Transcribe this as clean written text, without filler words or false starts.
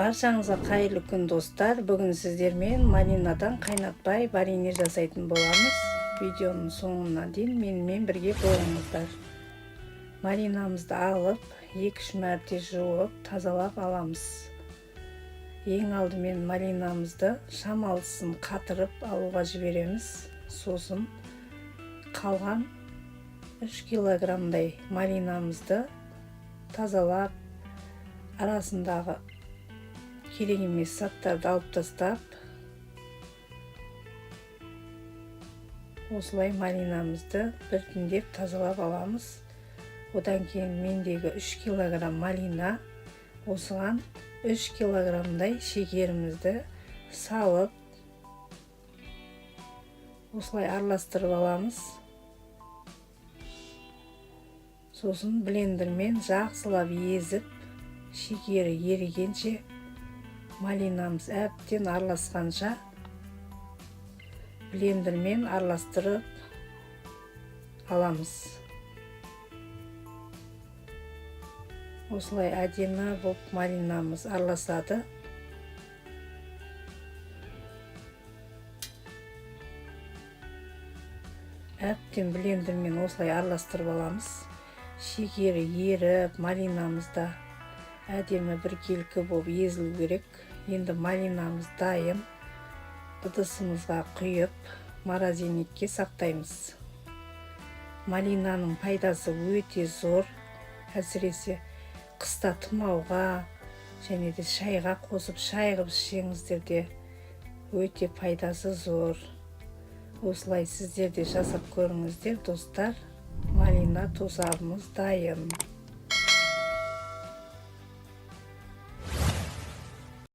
Баршаңызға қайырлы күн, достар! Бүгін сіздермен малинадан қайнатпай варенье жасайтын боламыз. Видеоның соңына дейін менімен бірге болыңыздар. Малинамызды алып, 2-3 мәрте жуып, тазалап аламыз. Ең алдымен малинамызды шамалысын қатырып алуға жібереміз. Сосын қалған 3 килограммдай малинамызды тазалап, арасындағы керек емес заттарды алып тастап, осылай малинамызды біртіндеп тазалап аламыз. Одан кейін мендегі 3 килограмм малина, осыған 3 килограммдай шекерімізді салып, осылай араластырып аламыз. Сосын блендермен жақсылап езіп, шекері ерігенше, малинамыз әбден араласқанша блендермен араластырып аламыз. Осылай әдемі болып малинамыз араласады. Әбден блендермен осылай араластырып аламыз. Шекері еріп, малинамыз да әдемі біркелкі болып езілу керек. Енді малинамыз дайын. Ыдысымызға құйып, морозильникке сақтаймыз. Малинаның пайдасы өте зор, әсіресе қыста тұмауға және де шайға қосып, шай қылып ішсеңіздер де өте пайдасы зор. Осылай сіздер де жасап көріңіздер, достар. Малина тосабымыз дайын.